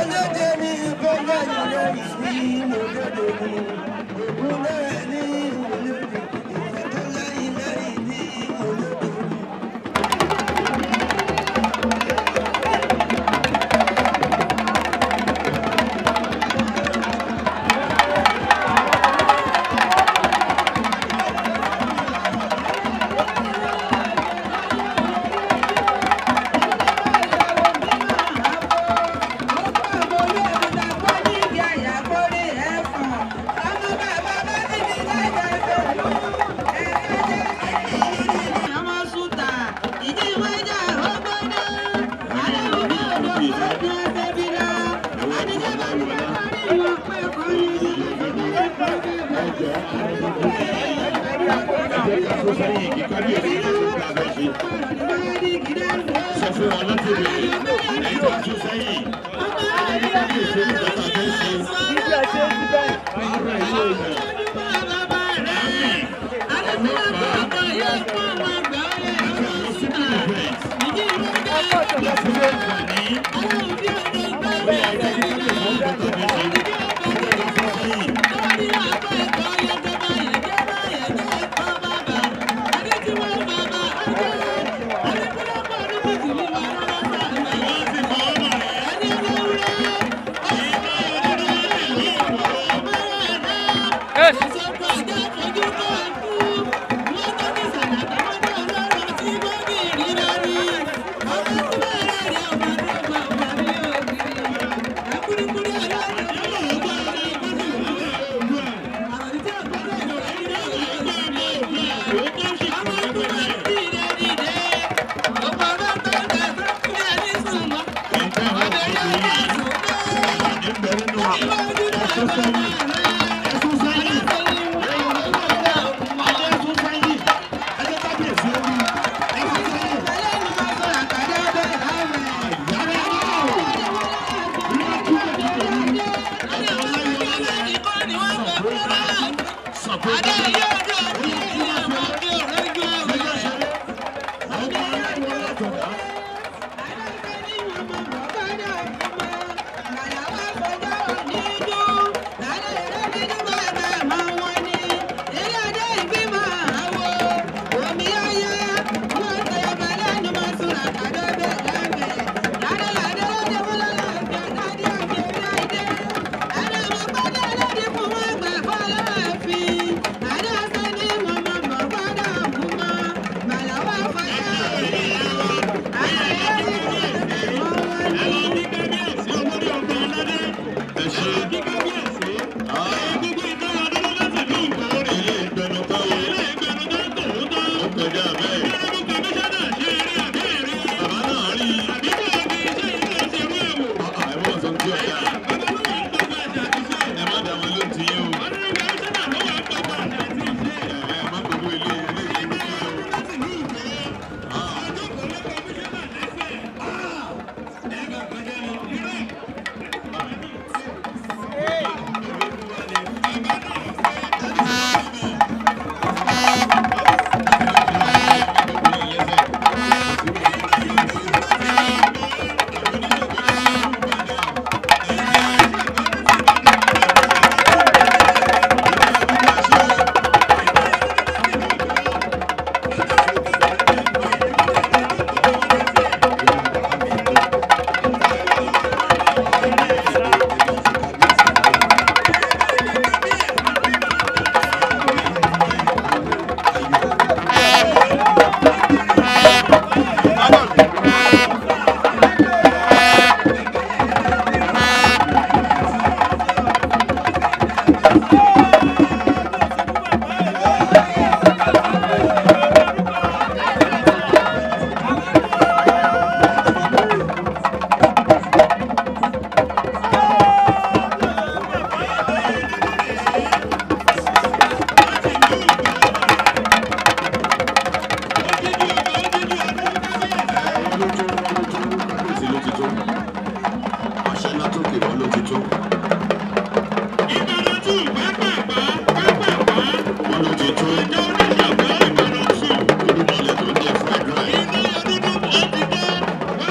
Olóde ní bọ́lá ìlú ní olóde ní ògúnlẹ̀ ní olóde tó lẹ́yìn lẹ́yìn ní olóde ní. Sọ fún wa láti bèrè ẹ̀yìn tó tún sẹ́yìn kábíyèsí olùkọ́ta fẹ́ ṣe ara ìlú èèyàn ọlọ́pàá àti àwọn civil defence láti ní àǹfààní bóyá ẹgbẹ́ kí kábíyèsí olùkọ́ta fẹ́ ṣe ẹgbẹ́ ká fún sẹ́yìn. Wọ́n ti kọ́ ọ́nà rẹ̀.